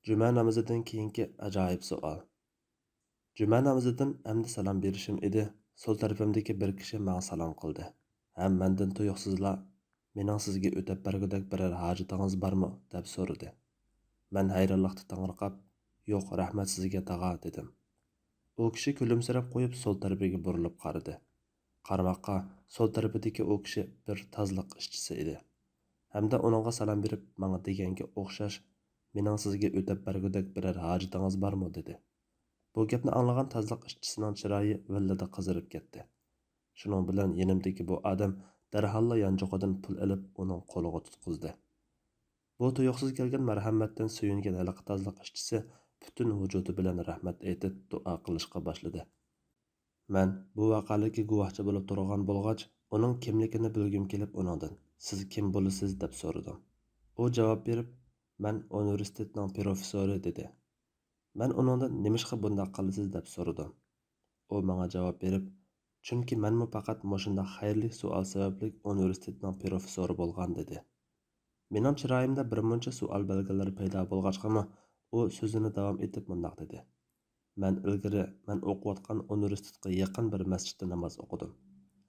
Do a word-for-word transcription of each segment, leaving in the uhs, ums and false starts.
جۈمە نامىزىدىن كېيىنكى ئاجايىپ سوئال. جۈمە نامىزىدىن ئەمدى سالام بېرىشىم ئىدى، سول تەرىپىمدىكى بىر كىشى ماڭا سالام قىلدى ھەم مەندىن تۇيۇقسىزلا، «مېنىڭ سىزگە ئۆتەپ بەرگۈدەك بىرەر ھاجىتىڭىز بارمۇ؟» دەپ سورىدى. مەن ھەيرانلىقتا تېڭىرقاپ، «يوق، رەھمەت سىزگە، تاغا» دېدىم. ئۇ كىشى كۈلۈمسىرەپ قويۇپ، سول تەرىپىگە بۇرۇلۇپ قارىدى. قارىماققا، سول تەرىپىدىكى ئۇ كىشى بىر تازىلىق ئىشچىسى ئىدى. ھەمدە ئۇنىڭغا سالام بېرىپ، ماڭا دېگەنگە ئوخشاش، «مېنىڭ سىزگە ئۆتەپ بەرگۈدەك بىرەر ھاجىتىڭىز بارمۇ؟» دېدى. بۇ گەپنى ئاڭلىغان تازىلىق ئىشچىسىنىڭ چىرايى ۋىللىدە قىزىرىپ كەتتى. شۇنىڭ بىلەن يېنىمدىكى بۇ ئادەم دەرھاللا يانچۇقىدىن پۇل ئېلىپ، ئۇنىڭ قولىغا تۇتقۇزدى. بۇ تۇيۇقسىز كەلگەن مەرھەمەتتىن سۆيۈنگەن ھېلىقى تازىلىق ئىشچىسى پۈتۈن ۋۇجۇدى بىلەن رەھمەت ئېيتىپ، دۇئا قىلىشقا باشلىدى. مەن بۇ ۋەقەلىككە گۇۋاھچى بولۇپ تۇرغان بولغاچ، ئۇنىڭ كىملىكىنى بىلگۈم كېلىپ ئۇنىڭدىن، «سىز كىم بولىسىز؟» دەپ سورىدىم. ئۇ جاۋاب بېرىپ، «مەن ئۇنىۋېرسىتېتنىڭ پىروفېسسورى» دېدى. مەن ئۇنىڭدىن، «نېمىشقا بۇنداق قىلىسىز؟» دەپ سورىدىم. ئۇ ماڭا جاۋاب بېرىپ، «چۈنكى مەنمۇ پەقەت مۇشۇنداق خەيرلىك سوئال سەۋەبلىك ئۇنىۋېرسىتېتنىڭ پىروفېسسورى بولغان» دېدى. مېنىڭ چىرايىمدا بىر مۇنچە سوئال بەلگىلىرى پەيدا بولغاچقىمۇ، ئۇ سۆزىنى داۋام ئېتىپ مۇنداق دېدى، «مەن ئىلگىرى مەن ئوقۇۋاتقان ئۇنىۋېرسىتېتقا يېقىن بىر مەسچىتتە ناماز ئوقۇدۇم.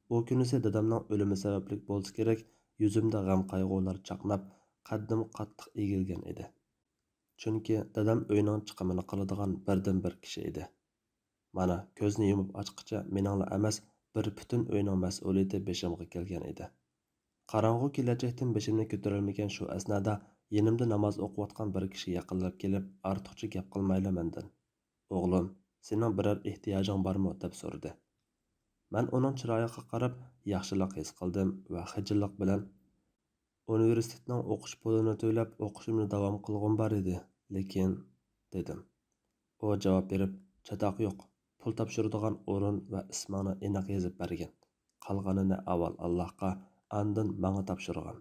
ئۇ كۈنىسى دادامنىڭ ئۆلۈمى سەۋەبلىك بولسا كېرەك، يۈزۈمدە غەم-قايغۇلار چاقناپ، قەددىم قاتتىق ئېگىلگەن ئىدى. چۈنكى دادام ئۆينىڭ چىقىمىنى قىلىدىغان بىردىنبىر كىشى ئىدى. مانا، كۆزنى يۇمۇپ ئاچقىچە مېنىڭلا ئەمەس، بىر پۈتۈن ئۆينىڭ مەسئۇلىيىتى بېشىمغا كەلگەن ئىدى. قاراڭغۇ كېلەچەكتىن بېشىمنى كۆتۈرەلمىگەن شۇ ئەسنادا يېنىمدا ناماز ئوقۇۋاتقان بىر كىشى يېقىنلاپ كېلىپ، ئارتۇقچە گەپ قىلمايلا مەندىن، «ئوغلۇم، سېنىڭ بىرەر ئېھتىياجىڭ بارمۇ؟» دەپ سورىدى. مەن ئۇنىڭ چىرايىغا قاراپ ياخشىلىق ھېس قىلدىم ۋە خىجىللىق بىلەن، «ئۇنىۋېرسىتېتنىڭ ئوقۇش پۇلىنى تۆلەپ ئوقۇشۇمنى داۋام قىلغۇم بار ئىدى، لېكىن» دېدىم. ئۇ جاۋاب بېرىپ، «چاتاق يوق، پۇل تاپشۇرىدىغان ئورۇن ۋە ئىسمىڭنى ئېنىق يېزىپ بەرگىن. قالغىنىنى ئاۋۋال ئاللاھقا، ئاندىن ماڭا تاپشۇرغىن.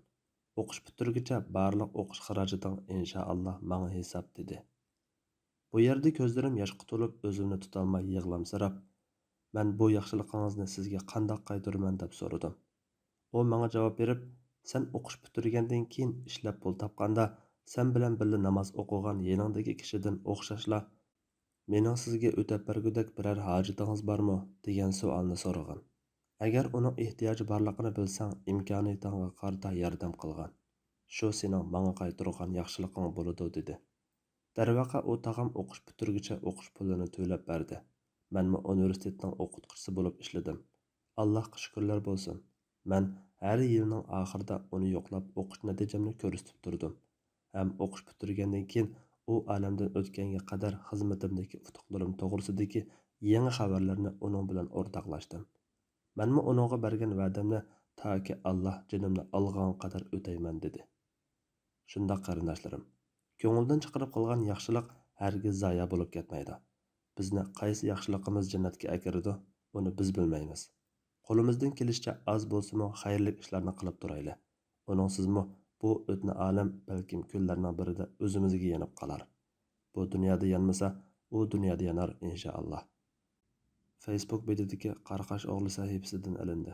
ئوقۇش پۈتتۈرگۈچە بارلىق ئوقۇش خىراجىتىڭ ئىنشائاللا ماڭا ھېساب» دېدى. بۇ يەردە كۆزلىرىم ياشقا تولۇپ، ئۆزۈمنى تۇتالماي يىغلامسىراپ، «مەن بۇ ياخشىلىقىڭىزنى سىزگە قانداق قايتۇرىمەن؟» دەپ سورىدىم. ئۇ ماڭا جاۋاب بېرىپ، «سەن ئوقۇش پۈتتۈرگەندىن كېيىن ئىشلەپ پۇل تاپقاندا، سەن بىلەن بىللە ناماز ئوقۇغان يېنىڭدىكى كىشىدىن ئوخشاشلا، 'مېنىڭ سىزگە ئۆتەپ بەرگۈدەك بىرەر ھاجىتىڭىز بارمۇ؟' دېگەن سوئالنى سورىغىن. ئەگەر ئۇنىڭ ئېھتىياجى بارلىقىنى بىلسەڭ، ئىمكانىيىتىڭغا قارىتا ياردەم قىلغىن. شۇ سېنىڭ ماڭا قايتۇرغان ياخشىلىقىڭ بولىدۇ» دېدى. دەرۋەقە، ئۇ تاغام ئوقۇش پۈتتۈرگۈچە ئوقۇش پۇلىنى تۆلەپ بەردى. مەنمۇ ئۇنىۋېرسىتېتنىڭ ئوقۇتقۇچىسى بولۇپ ئىشلىدىم. ئاللاھقا شۈكۈرلەر بولسۇن، مەن ھەر يىلنىڭ ئاخىرىدا ئۇنى يوقلاپ ئوقۇش نەتىجەمنى كۆرسىتىپ تۇردۇم. ھەم ئوقۇش پۈتتۈرگەندىن كېيىن ئۇ ئالەمدىن ئۆتكەنگە قەدەر خىزمىتىمدىكى ئۇتۇقلىرىم توغرىسىدىكى يېڭى خەۋەرلەرنى ئۇنىڭ بىلەن ئورتاقلاشتىم. مەنمۇ ئۇنىڭغا بەرگەن ۋەدەمنى تاكى ئاللاھ جېنىمنى ئالغانغا قەدەر ئۆتەيمەن، دېدى. شۇنداق قېرىنداشلىرىم، كۆڭۈلدىن چىقىرىپ قىلغان ياخشىلىق ھەرگىز زايا بولۇپ كەتمەيدۇ. بىزنى قايسى ياخشىلىقىمىز جەننەتكە ئەكىرىدۇ، ئۇنى بىز بىلمەيمىز. قولىمىزدىن كېلىشىچە ئاز بولسىمۇ خەيرلىك ئىشلارنى قىلىپ تۇرايلى. ئۇنىڭسىزمۇ بۇ ئۆتنە ئالەم بەلكىم كۈنلەرنىڭ بىرىدە ئۆزىمىزگە يېنىپ قالار. بۇ دۇنيادا يانمىسا، ئۇ دۇنيادا يانار، ئىنشائاللاھ. فېيسبۇك بېتىدىكى قاراقاش ئوغلى سەھىپىسىدىن ئېلىندى.